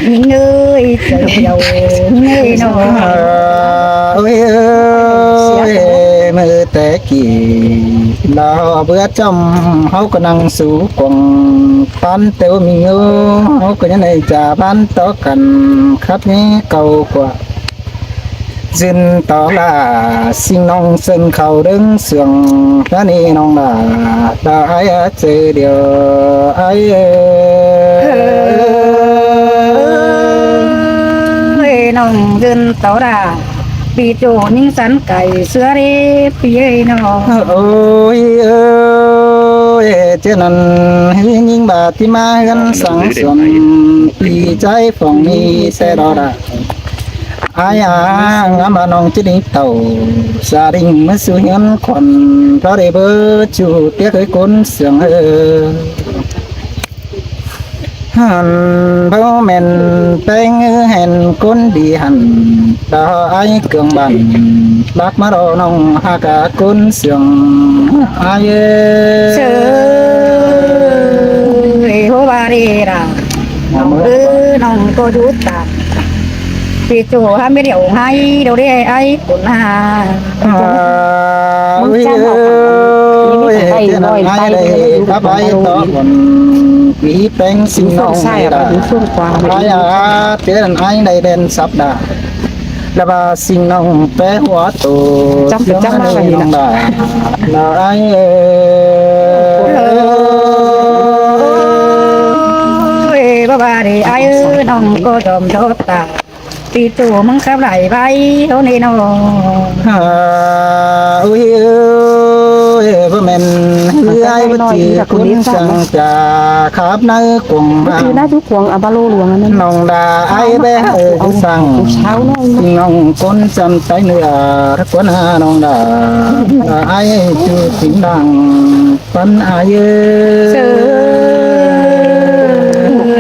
ຍິງເອີຍ ເຈົ້າເຈົ້າຍິງເອີຍເນາະ ໂອ້ຍເອີຍ ເມື່ອແຕ່ກີ້ລາວເບືອຈອມ ເຮົາກໍນັ່ງສູ່ກວາງ ປານແຕ່ວ່າມີເງິນ ເຮົາກໍຍັງໄດ້ຈາບ້ານຕໍ່ກັນ ຄັບແຍກເກົ່າກວ່າ ຢືນຕໍ່ລາ ຊິງນ້ອງເຊີນເຂົ້າເດີງເຊື່ອງ ຕານີ້ນ້ອງລາ ລາອ້າຍເຈີດຽວ ອ້າຍເອີຍ ນ້ອງຢືນຕໍ່ລາ ປີໂຈຍິງສັນໄກ່ເສືອເດ້ ປີເອີຍນ້ອງ ໂອ້ຍເອີຍ ເຈົ້ານັ້ນໃຫ້ຍິງບາດທີ່ມາເຮືອນສັງສວນ ປີໃຈຟອງນີ້ແຕ່ດອດາ ອາຍອາງາມວ່ານ້ອງຈະໄດ້ເຕົ້າ ສາລິງມາສູ່ເຮືອນຂວັນ ເພາະໄດ້ເບີດຊູ່ເຕຍເຄີຍກົນເຊື່ອງເອີ ຫັ້ນບໍ່ແມ່ນແປງແຫ່ນຄົນດີຫັ້ນ ດາວອ້າຍເຄື່ອງບ້ານ ລັກມາລໍນ້ອງຫາກາກົນເຊື່ອງ ອ້າຍເອີຍ ເຊີຍ ໂຮບາເຣລາ ນ້ອງເອີຍ ນ້ອງກໍຢູ່ຕາມ ປີໂຈຫາໄປດຽວໃຫ້ດຽວເດ້ອ້າຍຄົນຫາ ອ້າຍເອີຍ ເຈົ້ານັ້ນອ້າຍໄດ້ກັບໄປຕໍ່ຄົນ ມີແປງຊິງນ້ອງໃຫ້ລາ ອ້າຍອາ ເຈົ້ານັ້ນອ້າຍໄດ້ແລ່ນສັບດາ ລະວ່າຊິງນ້ອງແປຫົວໂຕ ຈຳຈຳມາລະນີ້ນະ ລະອ້າຍເອີຍ ເອີຍ ບໍ່ວ່າໄດ້ອ້າຍເອີຍ ນ້ອງກໍຍອມໂທດຕາ ປີໂຕມຶງຂັບໄລ່ໄປເທົ່ານີ້ນ້ອງ ອາ ໂອ້ຍເອີຍ ບໍ່ແມ່ນເອື້ອຍບໍ່ຈື່ຄົນສັງຈາ ຂັບໃນກົງມາ ຄືນາຢູ່ຂວາງອາບາໂລຫຼວງອັນນັ້ນ ນ້ອງດາອ້າຍແບເອີຍຄືສັງ ນ້ອງຄົນຈຳໃຕ້ເນື້ອ ຄວນຫານ້ອງດາ ອ້າຍຢູ່ຈິງດັງ ປັນອາຍຸ ເຊີ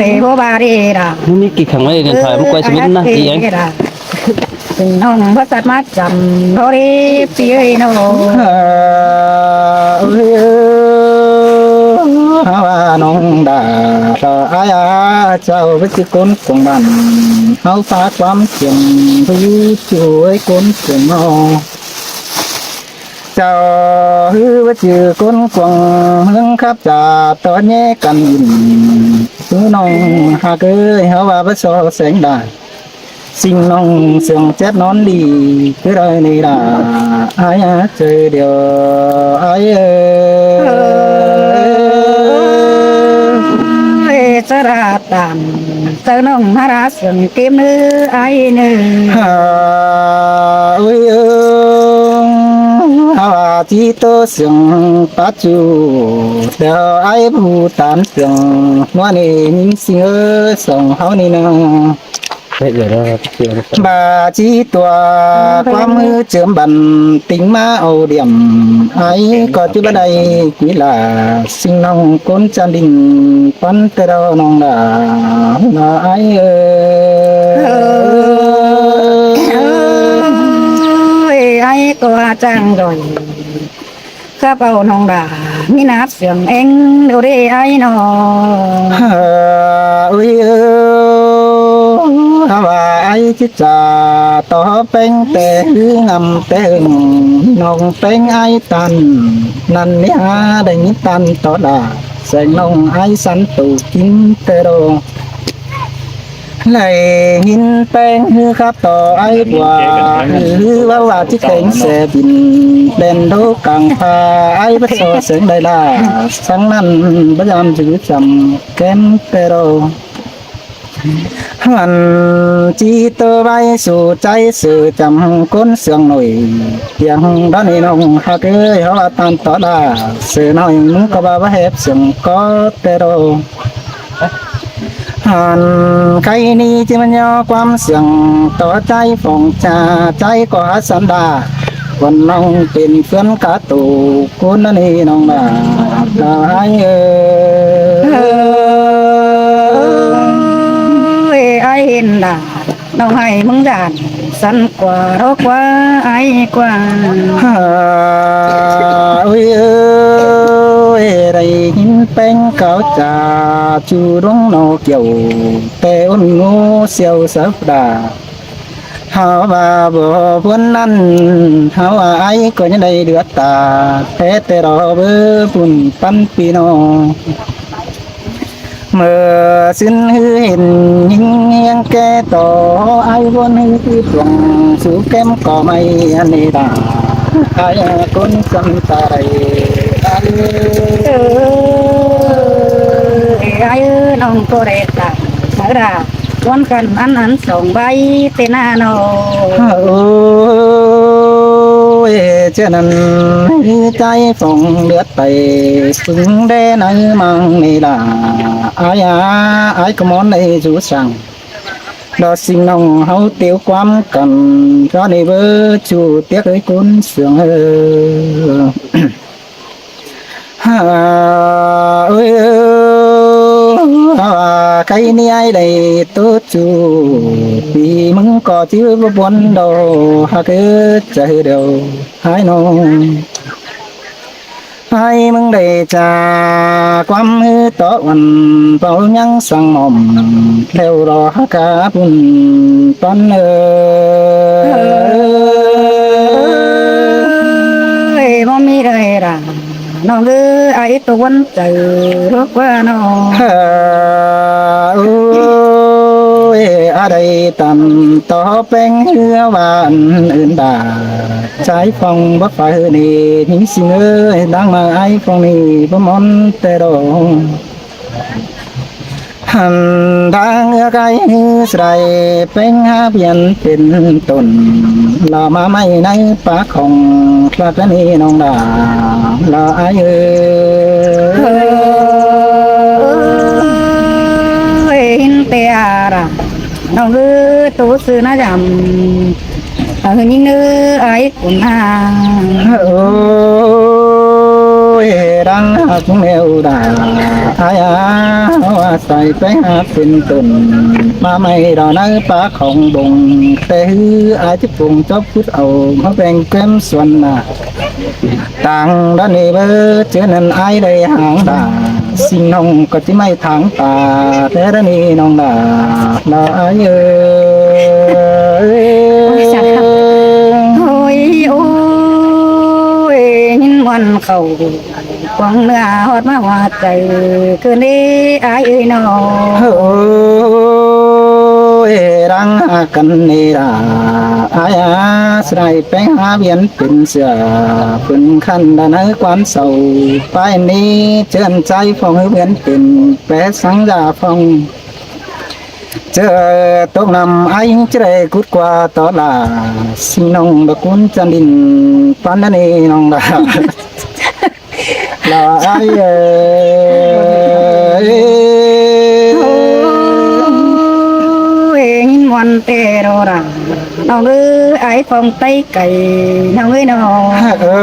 ຍ ບໍ່ບາເດດາ ມັນມີກີ່ຂັງໄວ້ເດີນທາງ ມັນກວຍຊີວິດນະ ອີຫຍັງ ເປັນນ້ອງພະສັດມາຈຳ ບໍ່ເດປີເອີຍນ້ອງ ເຮົາວ່ານ້ອງດາ ອາຍອາເຈົ້າ ວ່າຊິຄົນຂອງບ້ານ ເຮົາຝາກຄວາມຄຽງ ຜູ້ຊ່ວຍຄົນຂອງເຮົາ ເຈົ້າ ຄືວ່າຈື່ຄົນກວາງ ເມືອງຂັບຈາ ຕອນແຍກກັນ ຄືນ້ອງຫາກເອີຍ ເຮົາວ່າບໍ່ຊໍແສງດາ ສິ່ງນ້ອງເຊື່ອງແຈັບນອນດີ ຄືໄດ້ນີ້ລະ ອາຍເຈີດຽວ ອາຍເອີຍ ສະລາດຕານ ເຈົ້ານ້ອງຫາລາເຊື່ອງເຕັມເນີ ອາຍເນີ ເຮົາວ່າຈີໂຕເຊື່ອງປາຈູ ແລ້ວອາຍຜູ້ຕານເຊື່ອງ ຫົວນີ້ຍິງຊິງເອີ ສອງເຮົານີ້ນາ ບາຈີຕົວ ຄວາມມືເຈີມບັນ ຕິງມາເອົາດຽມ ອາຍກໍຈື່ບໍ່ໄດ້ ກິລາ ສິ່ງນ້ອງຄົນຈານດິນ ປັນແຕ່ດອກນ້ອງດາ ນາອາຍເອີຍ ເອີຍ ອາຍກໍຫາຈ້າງດອຍ ກັບເອົານ້ອງດາ ມີໜາບເຊື່ອງເອງ ໂດເດອາຍນ້ອງ ເອີຍ ເອີຍ ເຮົາວ່າອາຍຈິດຈາ ຕໍ່ແປງແຕ່ຫືງາມແຕ່ຫຶງ ນ້ອງແປງອາຍຕັນ ນັ້ນເນຫາໄດ້ຍິນຕັນຕໍ່ດາ ແສງນ້ອງອາຍສັນຕູກິນແຕ່ດອກ ໄດ້ຍິນແປງຫືຄັບຕໍ່ອາຍກວ່າ ຫືເວົ້າວ່າຈິແຂງແສບິນ ແລ່ນໂດກາງຟ້າ ອາຍບັດຊໍແສງໄດ້ລາ ສັງນັ້ນບໍ່ຍາມຈື່ຈຳແກ້ມແຕ່ດອກ ຫັ້ນຈີໂຕໄວ້ສູ່ໃຈຊື່ຈຳ ຄົນເຊື່ອງໜ້ອຍ ປຽງດອນນີ້ນ້ອງຫາກເອີຍ ເຮົາວ່າຕານຕໍ່ດາ ເຊື່ອໜ້ອຍ ມຶງກໍວ່າວ່າແຮບເຊື່ອງກໍແຕ່ດອກ ຫັ້ນໄຄນີ້ຈິມາຍໍຄວາມສຽງຕໍ່ໃຈຟອງຈາ ໃຈກໍຫາສັນດາ ຄົນນ້ອງເປັນເພື່ອນກາໂຕ ຄົນນັ້ນນີ້ນ້ອງນາ ນາອາຍເອີຍ ເອີຍ ອາຍເຫັນດາ ນ້ອງໃຫ້ມຶງດ້ານ ສັນກວ່າດອກວ່າອາຍກວ່າ ໂອ້ຍເອີຍ ໄດ້ຍິນແປ ແປ້ງກາວຈາ ຈູດວງໜໍ່ກ່ຽວ ແຕ່ອົນໂງ່ສ່ຽວສັບດາ. ເຮົາວ່າບໍ່ພວນນັ້ນ ເຮົາອາຍກໍຍັງໄດ້ເຫຼືອຕາ ແທ້ແຕ່ລໍເບີບຸນປັນພີ່ນ້ອງ. ເມື່ອຊືນຮືເຫັນຍິງຮຽງແກ່ຕໍ່ ອາຍວົນຮືຄືດວງ ສູ່ແກ້ມກໍໄມ້ອັນນີ້ດາ ອາຍຄົນຈຳຕາໄດ້ ອາຍເອີ ອາຍເອີ ນ້ອງກໍໄດ້ຕາຍ ເມື່ອດາ ວນກັນອັນອັນສອງໃບເຕນານ້ອງ. ໂອ້ຍ ເຈົ້ານັ້ນໃຈຟອງເລືອດໄຕ ປຶງແດ່ໃນມັງນີ້ລະ ອາຍອາ ອາຍກໍມອນໃນສູ່ສັງ ດອກສິ່ງນ້ອງເຮົາຕິວຄວາມກັນ ກໍໃນເບີຈູຕຽກເອີຍຄຸນເສືອງເອີ. ຫາເອີຍ ຫາວ່າໄກນີ້ອ້າຍໄດ້ໂຕຈູ ປີມຶງກໍຈື່ບໍ່ບົນດອກ ຫາກເອີໃຈດຽວອ້າຍນ້ອງ ໃຫ້ມຶງໄດ້ຈາກຄວາມຮືຕໍ່ວັນ ເປົ່າຍັງສັງໝອມ ແລ້ວລໍຫາກາບຸນປັນເອີ. ເອີຍ ບໍ່ມີເລີຍລະ ນ້ອງເອີຍ ອ້າຍຕົວວັນໃຈຮອກວ່ານ້ອງ ເອີຍ ອາໄດ້ຕັນຕໍ່ແປ້ງເຮືອຫວານອື່ນດາ ໃຈຟອງບໍ່ໄຟນີ້ ຍິງຊິເອີຍ ດັງມາອ້າຍຟອງນີ້ ບໍ່ມອນແຕ່ດອກ. ຫັ້ນດາງເອື້ອກາຍສະໄດແປ້ງຫາບຽນເປັນຕົ້ນ ລາມາໃໝ່ໃນປາກຂອງພະລາຊະນີນ້ອງດາ ລາອ້າຍເອີ ເອີຍ ເຫັນແຕ່ອາລາ ນ້ອງເອີ ໂຕຊື່ນາຍຳ ເອີ ຍິງເອີ ອ້າຍ ໂອນນາ ໂອ້ຍ ດັງຮັກແນວດາ ອາຍອາ ເຮົາອາໄສໄປຫາເປັນຕົ້ນ ມາໃໝ່ດາວໃນປ່າຂອງບົງ ແຕ່ຮືອາຍຈະປຸງຈອບຂຸດເອົາ ມາແບ່ງແກ້ມສ່ວນໜ້າ ຕ່າງດານີ້ເບີ ເຈີນັ້ນອາຍໄດ້ຫາງດາ ສິ່ງນ້ອງກໍຊິໄມ່ທາງຕາ ແຕ່ດານີ້ນ້ອງດາ ລາອາຍເອີ ໂອ້ຍ ສາທຸ ໂອ້ຍ ໂອ້ຍ ຍິນມ່ວນເຂົ້າ ຂວາງເນື້ອຮອດມາຫົວໃຈ ຄືນເດອ້າຍເອີຍນ້ອງ ໂອ້ຍ ດັງຫາກັນນີ້ລະ ອາຍອາ ສະໄດແປ້ງຫາວຽນເປັນເສືອ ເພິ່ນຄັນດານໃນຄວາມເສົ້າ ປາຍນີ້ເຈີນໃຈຟອງເຮືອນເປັນ ແປສັງຢາຟອງ ເຈີຕົກນ້ຳ ອາຍຈະໄດ້ກຸດກວ່າຕໍ່ລາ ຊິນ້ອງດອກກຸນຈັນດິນ ປານນັ້ນເອນ້ອງລາ ລາອາຍເອີຍ ໂອ້ຍ ມ່ວນແຕ່ໂດລາ ນ້ອງເອີຍ ອາຍຟອງໄຕໄກ່ ນ້ອງເອີຍນ້ອງ ເອີ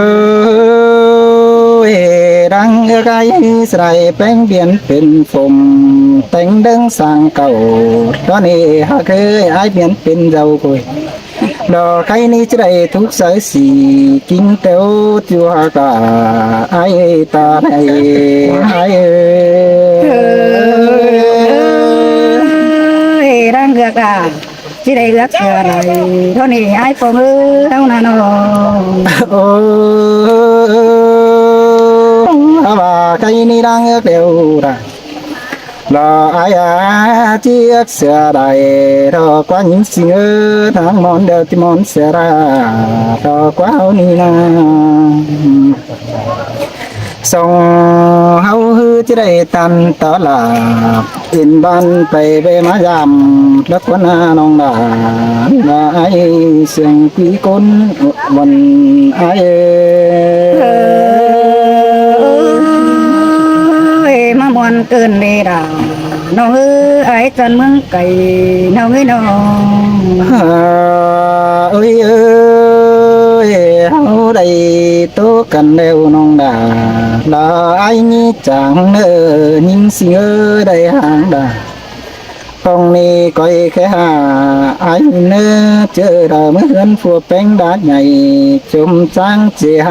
ຍ ດັງເອື້ອກາຍສະໄດແປ້ງປ່ຽນເປັນຝົມ ແຕ່ງເດີງສ້າງເກົ່າ ຕອນນີ້ຫາກເຄີຍ ອາຍປ່ຽນເປັນເຈົ້າໂກຍ ດອກໄກ່ນີ້ຈະໄດ້ທຸກໃສສີ ກິນແຕ່ໂອຈຸຫາກາ ອາຍເອີຍຕາໃດ ອາຍເອີຍ ເອີຍ ດັງເອື້ອກາ ຊິໄດ້ເລືອກເສືອໃດ ເທົ່ານີ້ອ້າຍປອງເອີຍ ເຮົານະນ້ອງ ໂອ້ ວ່າໄກ່ນີ້ດັງເອື້ອແລ້ວລະ ລະອາຍອາ ຊິເລືອກເສືອໃດ ດອກກວ່າຍິງຊິງເອີຍ ທາງມອນແລ້ວທີ່ມອນເສືອລະ ດອກກວ່າເຮົານີ້ນະ ສອງເຮົາຄືຈະໄດ້ຕັນຕະຫຼາດ ເປັນບ້ານໄປແວະມາຢາມ ລະຄວນນານ້ອງດາ ລະອາຍສຽງປີກົນ ວັນອາຍເອີຍ ມາມ່ວນເກີນເດດາ ນ້ອງເອີຍ ອາຍຈັນເມືອງໄກ ນ້ອງເອີຍນ້ອງ ເອີຍເອີຍ ເຮົາໄດ້ໂຕກັນແລ້ວນ້ອງດາ ລະອາຍມີຈາງເນີ ຍິງຊິເອີຍ ໄດ້ຫາງດາ ກອງນີ້ກ້ອຍແຄ່ຫາ ອາຍເນີ ເຈີດາເມືອເຮືອນພົວແປ້ງດາດໃຫຍ່ ຈົມຈ້າງເຈໄຮ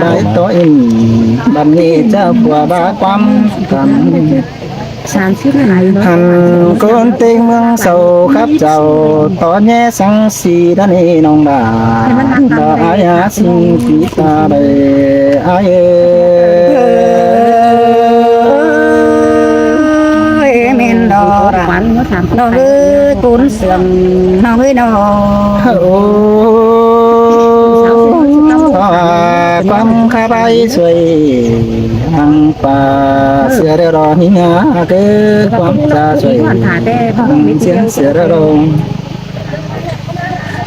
ບາຍຕໍ່ອິນ ບັດນີ້ເຈົ້າກວ່າບາຄວາມກັນ ສາມສິບຫຼາຍເນາະ ຫັ້ນຄົນເຕັງເມືອງເຊົາ ຄັບເຈົ້າຕໍ່ແຍສັງສີດານີ້ນ້ອງດາ ບໍ່ອາຍຫາສິ່ງທີ່ຕາໄດ້ອາຍເອີຍ ແມ່ນດອກລະ ນ້ອງເອີຍ ກຸນເຊື່ອງ ນ້ອງເອີຍນ້ອງ ໂອ້ ຄວາມຄາບອາຍຊ່ວຍ ທາງປ່າເສືອດອນນີ້ຫາເກີດຄວາມຈາຊ່ວຍ ທາງສຽງເສືອດອນ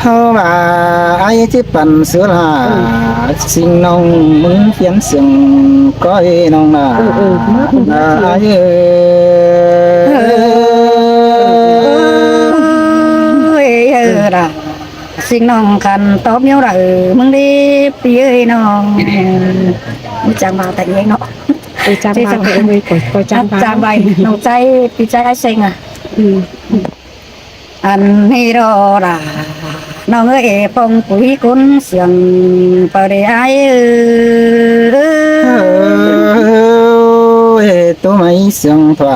ເຮົາວ່າອາຍຈິປັນເສືອລາ ເອີ ສິ່ງນ້ອງມຶງຂຽນສຽງກ້ອຍນ້ອງລາ ເອີ ເອີ ອາຍເອີຍ ເອີ ເອີ ລະ ສິ່ງນ້ອງຄັນຕອບໂຍລະເອີ ມຶງເດ ປີເອີຍນ້ອງ ມີຈັງວ່າແຕ່ເອງເນາະ ເອີ ຈັງວ່າແຕ່ເອງ ເອີ ກໍ ກໍຈັງວ່າ ຈັງວ່າ ນ້ອງໃຈ ປີໃຈອ້າຍເສັງອະ ອືມ ອັນນີ້ດອລະ ນ້ອງເອີຍ ປອງປຸຍກຸນສຽງ ປະເດອາຍເອີຍ ໂຕໄມ້ສຽງພາ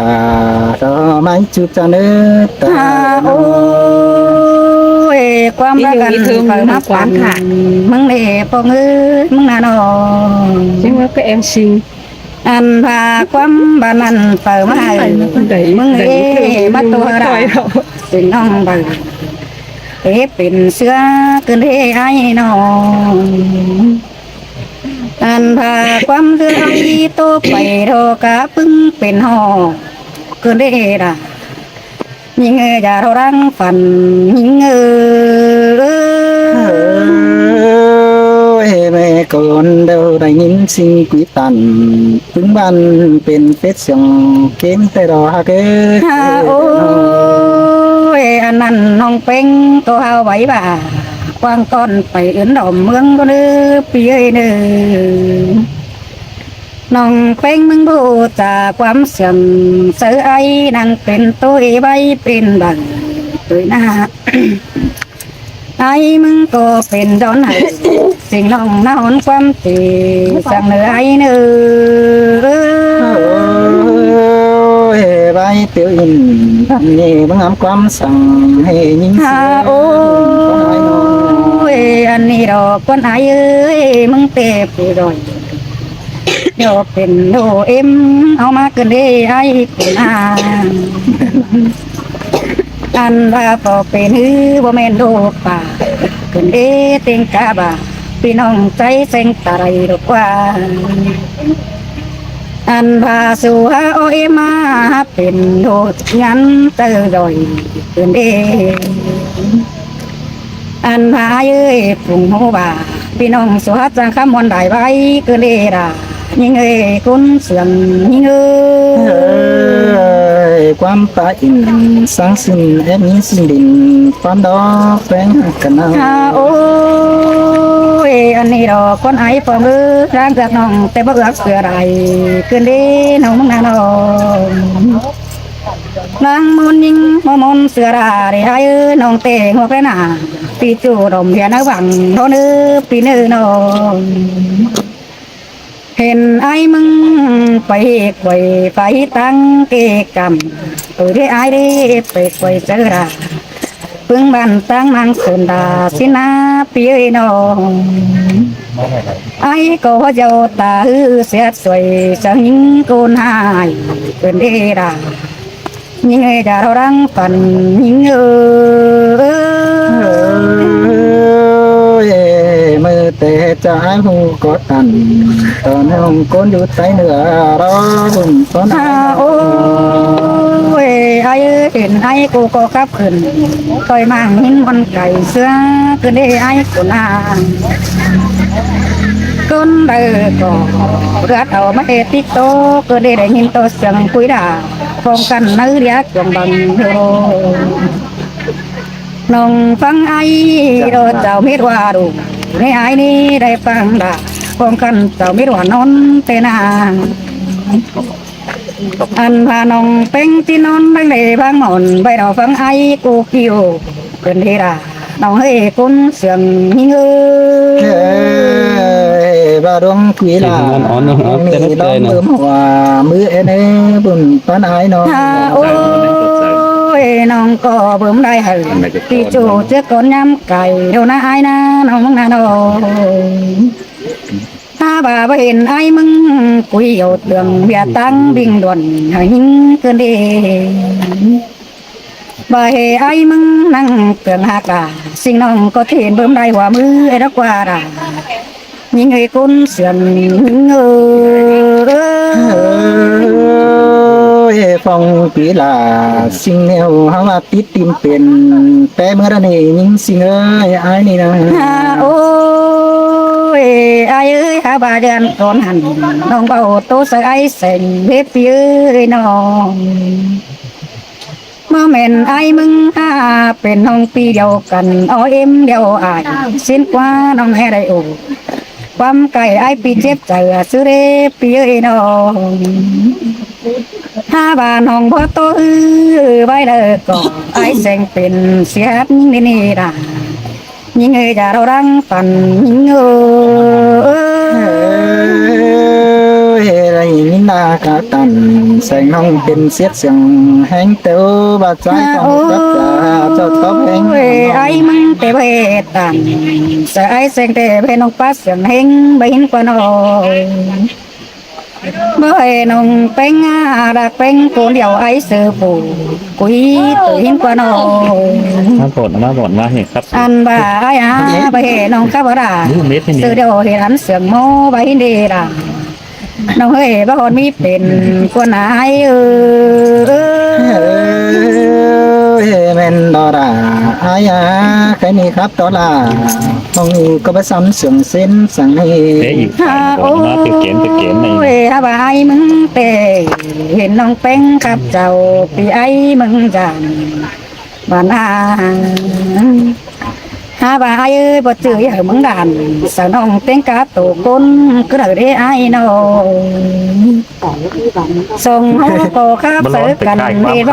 ດອກໄມ້ຈູບຈາເນີດຕາ ໂອ້ຍ ຄວາມລັກອັນເປີດມາປັນ ມຶງເດປອງເອີຍ ມຶງນະນ້ອງ ສຽງວ່າກໍແອມຊິງ ອັນພາຄວາມບານນັ້ນເປີມາໃຫ້ ມຶງເອມາຕົວລະ ເປັນນ້ອງໃບ ເອເປັນເສືອຂຶ້ນເດອ້າຍນ້ອງ ອັນພາຄວາມເຫຼືອໄອໂຕໄປ ໂທກະປຶງເປັນຮອກຂຶ້ນເດລະ ຍິງເອີຍ ຢ່າໂທລັງຝັນ ຍິງເອີຍ ເອີຍ ແມ່ກົນເດີ ໄດ້ຍິນສຽງກຸຍຕັນ ປຶງບ້ານເປັນເປັດສຽງເກັ່ງແຕ່ດອກຮັກເອີຍ ໂອ້ຍ ອັນນັ້ນນ້ອງເປັງ ໂຕເຮົາໄວ້ວ່າ ກວາງກ່ອນໄປອື່ນດອມເມືອງເດີ ປີເອີຍເດີ ນ້ອງເປັງ ມຶງບໍ່ຈາຄວາມເຊື່ອງ ເຊີອ້າຍນາງເປັນໂຕເອໄວ້ເປັນບັງໂຕຍໜ້າ ອ້າຍມຶງກໍເປັນດອນໃຫ້ ສິ່ງນ້ອງນາຮອນຄວາມຕີ ສັງເນີອ້າຍເນີ ເອີຍ ໄວ້ເຕີວອິນ ອັນນີ້ບັງງາມຄວາມສັງ ໃຫ້ຍິງເສຍ ໂອ້ຍ ອັນນີ້ດອກຄວັນອ້າຍເອີຍ ມຶງເຕບຜູ້ດອຍ ໂຍເປັນໂນເອັມ ເອົາມາເກີນເດອ້າຍຄຸນອາ ອັນວ່າບໍ່ເປັນຫື ບໍ່ແມ່ນໂລກປ່າ ເກີນເດເຕັງກາບາ ພີ່ນ້ອງໃຈເສັງຕາໄລດອກວ່າ ອັນວ່າສູ່ຫາໂອເອມາ ເປັນໂລກຍັນເຕີດອຍ ເກີນເດ ອັນພາເອີຍ ປຸງຮູ້ວ່າ ພີ່ນ້ອງສວດສັງຄະມວນໄດ້ໄວ ຄືເດລາ ຍິງເອີຍ ຄຸນເຊື່ອງຍິງເອີຍ ຄວາມປາອິນ ສັງສິນແອບມີສິນດິນ ຄວາມດອກແປງກັນນາ ໂອ້ຍ ອັນນີ້ດອກຄວັນອ້າຍຟອງເອີຍ ທາງເກືອກນ້ອງ ແຕ່ບໍ່ເອືອກເສືອໄດ້ ຄືເດນ້ອງເມືອງນານ້ອງ ນາງມົນຍິງ ບໍ່ມົນເສືອລາເດອ້າຍເອີຍ ນ້ອງເຕງອກແລນາ ປີຈູດອມເພຍນະຫວັງ ໂທເນີ ປີເນີນ້ອງ ເຫັນອ້າຍມຶງໄປເຮັດໄປໄປຕັ້ງເກກຳ ໂຕເດອ້າຍເດ ໄປໄປເຈີລາ ປຶງບ້ານຕັ້ງນາງສົນດາ ສິນນາ ປີເອີຍນ້ອງ ອ້າຍກໍເຈົ້າຕາຫືເສຍສວຍ ສາວຍິງໂກນຫາຍເພິ່ນເດລາ ຍິງເອີຍ ຢ່າເຮົາລັງຝັນ ຍິງເອີຍ ເອີຍ ມື້ແຕ່ຈາຍຫູກໍຕັນ ຕອນຫ້ອງກົນຢູ່ໃຕ້ເໜືອ ລໍບຸນຕອນ ໂອ້ຍ ອ້າຍເອີຍ ເຫັນອ້າຍກູກໍກັບ ຂຶ້ນ ຕ່ອຍມາງຫີນບ່ອນໄກເສືອ ຂຶ້ນເດອ້າຍໂກນອາ ຄົນໃດກໍເລືອດເອົາມາເຮັດຕິກໂຕ ກໍໄດ້ໄດ້ຍິນໂຕສຽງຄຸຍດ່າ ພ້ອມກັນໃນລະຍະຊ່ວງບາງໂຍ ນ້ອງຟັງອ້າຍ ເຈົ້າເມດວ່າດູ ໃນອ້າຍນີ້ໄດ້ຟັງດາ ພ້ອມກັນເຈົ້າເມດວ່ານອນແຕ່ນາ ອັນວ່ານ້ອງແປ້ງທີ່ນອນໃນໃນບາງໝອນ ໃບດອກຟັງອ້າຍກູກິວ ເປັນເທດາ ນ້ອງເອີຍຄົນເຊື່ອງຍິງເອີຍ ເອີຍ ວ່າດວງກຸຍລາ ທີ່ນອນອ່ອນເນາະ ນີ້ດອງເບິ່ມຫົວ ມືເອັນເອບຸນປານອາຍນ້ອງ ໂອ້ຍ ນ້ອງກໍເບິ່ມໄດ້ໃຫ້ ທີ່ໂຈເຈອກ່ອນຍາມໄກ ໂດນນາອາຍນາ ນ້ອງນານ້ອງ ຖ້າວ່າບໍ່ເຫັນອ້າຍມຶງ ກຸຍເອົາເລື່ອງເວຍຕັງວິງດ່ວນ ໃຫ້ຍິງເກີນເດ ບໍ່ເຫັນອ້າຍມຶງນັ່ງເຄື່ອງຫາກາ ສິ່ງນ້ອງກໍເຫັນເບິ່ມໄດ້ຫົວມືເອດກວ່າດາ ຍິງເອີຍຄົນເຊື່ອງຍິງເອີຍ ເອີຍ ຟອງປີລາ ສິ່ງແນວເຮົາວ່າ ຕິດຕີນເປັນ ແປເມື່ອໃດນີ້ຍິງຊິເອີຍ ອ້າຍນີ້ນະ ໂອ້ຍ ອ້າຍເອີຍ ຫາວ່າເດືອນກ່ອນຫັ້ນ ນ້ອງເວົ້າໂຕໃສ່ອ້າຍແສງເວບປີເອີຍນ້ອງ ບໍ່ແມ່ນອ້າຍມຶງ ຫາເປັນນ້ອງປີດຽວກັນ ອໍເອັມດຽວອ້າຍ ຊິນກວ່ານ້ອງແຮໄດໂອ ຄວາມໄກອ້າຍປີເຈັບໃຈ ອາຊື່ເດ ປີເອີຍນ້ອງ ຖ້າວ່ານ້ອງບໍ່ໂຕ ອື ໄວ້ເດີກໍ ອ້າຍແສງເປັນ ຊິຮັກຍິງນີ້ນາ ຍິງເອີຍ ຢ່າເຮົາລັງຝັນ ຍິງເອີຍ ເອີຍ ໄດ້ຍິນດາກະຕັນ ແສງນ້ອງເປັນສຽດສຽງແຮງ ແຕ່ວ່າໃຈຂອງເຈົ້າ ເຈົ້າຕອບແຮງ ໂອ້ຍ ອ້າຍມຶງແຕ່ເວດຕັນ ສະອ້າຍແສງແຕ່ເວນ້ອງປາດສຽງແຮງ ບໍ່ເຫັນກວ່ານ້ອງ ບໍ່ໃຫ້ນ້ອງແປ້ງ ອາ ຮັກແປ້ງຄົນດຽວ ອ້າຍເສືອຜູ້ ກຸຍໂຕເຫັນກວ່ານ້ອງ ມາໂພດ ມາໂພດ ມາເຮັດຄັບ ອັນວ່າອ້າຍ ອາ ບໍ່ໃຫ້ນ້ອງຄັບລາ ເສືອດຽວເຮັດອັນເຊື່ອງໂມ ບໍ່ເຫັນເດລາ ນ້ອງເອີຍ ບໍ່ຮອດມີເປັນຄົນອ້າຍເອີຍ ເອີຍ ແມ່ນດອລາ ອ້າຍ ອາ ໃຄນີ້ຄັບ ດອລາ ຫ້ອງນີ້ກໍບໍ່ຊ້ຳສຽງເຊັ່ນສັງໃຫ້ ເອີ ອີກ ໂອ້ຍ ມາຖືກເກນ ຖືກເກນໃນ ໂອ້ຍ ຫາວ່າອ້າຍມຶງເຕ ເຫັນນ້ອງແປ້ງກັບເຈົ້າ ປີອ້າຍມຶງຈານ ບ້ານອາ ຫາວ່າອ້າຍເອີຍ ບໍ່ຈື່ໃຫ້ມຶງດ່ານ ສາວນ້ອງແຕ່ງກາໂຕຄົນ ຄືເດີເດອ້າຍນ້ອງ ສອງເຮົາກໍຄັບໃສ່ກັນໄດ້ໄວ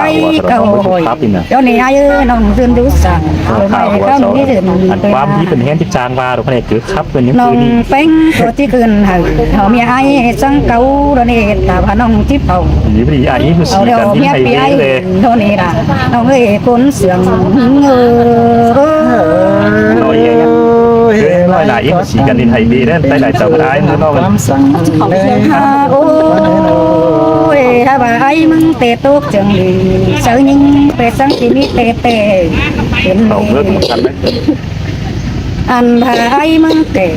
ເກົ້າຮ້ອຍ ດຽວນີ້ອ້າຍເອີຍ ນ້ອງຕື່ນຢູ່ສັງ ເອົາໄປເຂົ້ານີ້ເດີ ອັນຄວາມທີ່ເພິ່ນແຮງທີ່ຈ້າງວ່າ ດອກໃນຄືຄັບເພິ່ນຍັງ ນ້ອງ ຄືນີ້ ແປ້ງໂຕທີ່ຄືນໃຫ້ ເຮົາເມຍອ້າຍສັງເກົ່າ ດອກນີ້ ຖ້າວ່ານ້ອງຈິບເອົາ ດີບໍ່ດີ ອັນນີ້ຄືສີກັນທີ່ໄຮເວເລີຍ ດອກນີ້ລະ ນ້ອງເອີຍ ຄົນເຊື່ອງຍິງເອີຍ ໂອ້ຍ ເອີຍ ນ້ອຍໜ້າອີກ ສີກັນດິນໄຮເວເດ້ ໄປໄດ້ເຈົ້າກໍໄດ້ເນາະ ຄວາມສັງ ໂອ້ຍ ຖ້າວ່າອ້າຍມຶງເຕະຕົກຈັ່ງດີ ເຈົ້າຍິງເປະສັງທີ່ມີເຕະເຕະ ເປັນ ເອົາເມືອກຳກັນເດ້ ອັນຖ້າອ້າຍມຶງເຕະ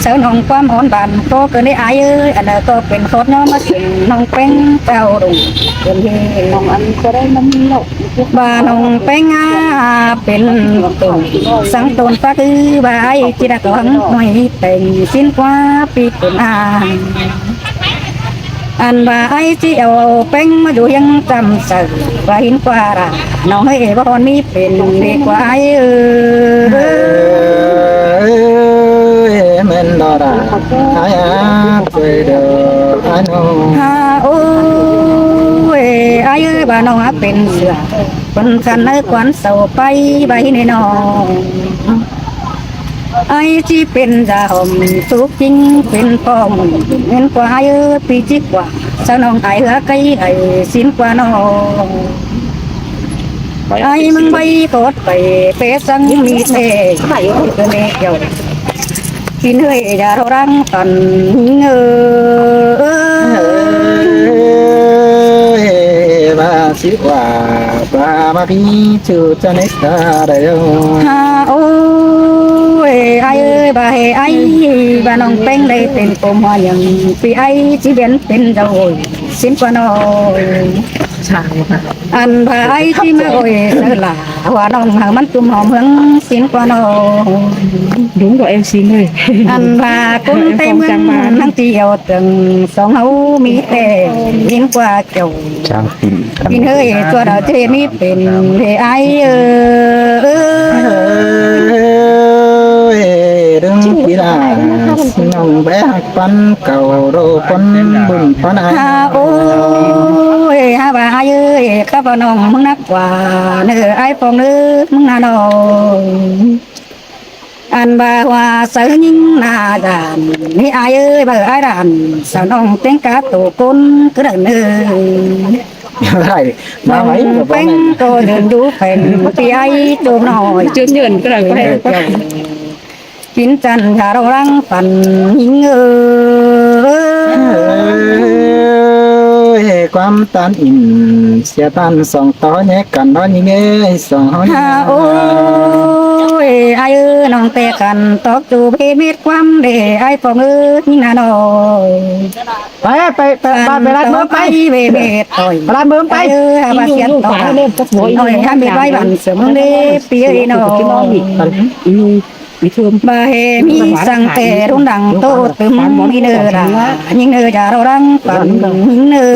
ເຈົ້ານ້ອງຄວາມອ່ອນບານ ກໍເກີນໄດ້ອ້າຍເອີຍ ອັນນັ້ນກໍເປັນໂຄດຍ້ອນມາເປັນນ້ອງແປ້ງເຈົ້າດົງ ເປັນເຮ ນ້ອງອັນກໍໄດ້ນຳເນາະ ວ່ານ້ອງແປ້ງອາເປັນຕົ້ນ ສັງຕົ້ນປາກຄືວ່າອ້າຍຈິດາກອງໜ້ອຍແຕ່ງສິນກວ່າປີເປັນອາ ອັນວ່າອ້າຍຊິເອົາແປ້ງມາຢູ່ຮຽງຈຳໃສ ວ່າຫີນກວ່າລະ ນ້ອງເອີຍ ບໍ່ຮອນມີເປັນດີກວ່າອ້າຍເອີຍ ເອີຍ ແມ່ນດອລາ ອ້າຍອາເອີຍເດີ ອ້າຍນ້ອງ ຫາ ໂອ້ຍ ອ້າຍເອີຍ ວ່ານ້ອງອາເປັນເສືອ ຄົນສັນໃນຄວັນເສົາໄປໄວ້ໃນນ້ອງ ອ້າຍຊິເປັນຢາຫົ່ມ ສຸກຈິງເປັນປ້ອມ ເຫັນກວ່າອ້າຍເອີຍ ປີຈິກວ່າ ສາວນ້ອງອ້າຍເຮືອໄກໄອສິນກວ່ານ້ອງ ໄປ ໄອ້ມຶງໄປກອດໄປເປສັງມີເຕ ເອີເມກຽວ ກິນເຮີຍຢ່າເຮົາລັງກັນເອີ ເອີ ວ່າຊິວ່າ ວ່າມາພີຈູຈະເນກາໄດໂອ ຫາ ໂອ້ຍ ອ້າຍເອີຍ ວ່າໃຫ້ອ້າຍ ວ່ານ້ອງແປ້ງໄດ້ເປັນປົມຫົວຍັງ ປີອ້າຍຊິເປັນເປັນເຈົ້າໂອຍ ສິນກວ່ານ້ອງ ທາງວ່າ ອັນວ່າໄອ້ທີ່ມາໂອຍເຊີນລາ ວ່ານ້ອງຫາກມັນຕຸ່ມຫອມເຮືອງສິນກວ່ານ້ອງ ດຸງກໍເອັມຊີເລີຍ ອັນວ່າຄົນໄທເມືອງທັງທີ່ເອົາເຖິງ ສອງເຮົາມີແຕ່ຍິນກວ່າເຈົ້າ ຊ້າງປີນ ກິນເຮີ້ຍ ຕົວດາວເທມີເປັນເດອ້າຍເອີ ເອີ ເອີ ດຶງກິລາ ນ້ອງແບກປັນເກົ່າ ໂດປົນບຸນປັນອາຍ ຫາໂອ້ຍ ຫາວ່າອາຍເອີຍ ກັບວ່ານ້ອງມຶງນັກກວ່າ ເນີອ້າຍປອງເນີ ມຶງນະນ້ອງ ອັນວ່າວ່າໃສ່ຍິງໜ້າດ້ານ ນີ້ອາຍເອີຍ ເບິ່ງອາຍດ້ານ ສາວນ້ອງແຕ່ງກາໂຕກົນ ຄືເດີນເອີຍ ໄດ້ ມາໄວ ແປ້ງກໍເດີນຢູ່ແປ້ງ ທີ່ອາຍໂຕນ້ອຍ ຈົນເດີນກໍໄດ້ ເອີ ເຈົ້າ ກິນຈັນຢາເຮົາລັງປັນຍິງເອີຍ ເອີຍ ຄວາມຕານອິນ ເສຍຕານສອງຕໍ່ແຍກກັນເນາະຍິງເອີຍ ສອງເຮົາ ຫາໂອ້ຍ ອາຍເອີຍ ນ້ອງແຕ່ກັນ ຕອກຈູເພເມັດຄວາມເດ ອາຍປອງເອີຍ ຍິງນະນ້ອງ ໄປ ໄປ ໄປ ໄປ ໄປລາດເມືອງໄປ ເວເມດ ໂອ້ຍ ໄປລາດເມືອງໄປ ເອີ ຫາວ່າສຽນຕໍ່ ໂອ້ຍ ຫາເມດໄວ້ບັນເສືອເມືອງເດ ປີເອີຍນ້ອງ ບໍ່ເຫັນມີສັງແຕ່ລຸນດັງໂຕຕຶມ ຍິງເນີດາ ຍິງເນີຈາເຮົາລັງປັນ ຍິງເນີ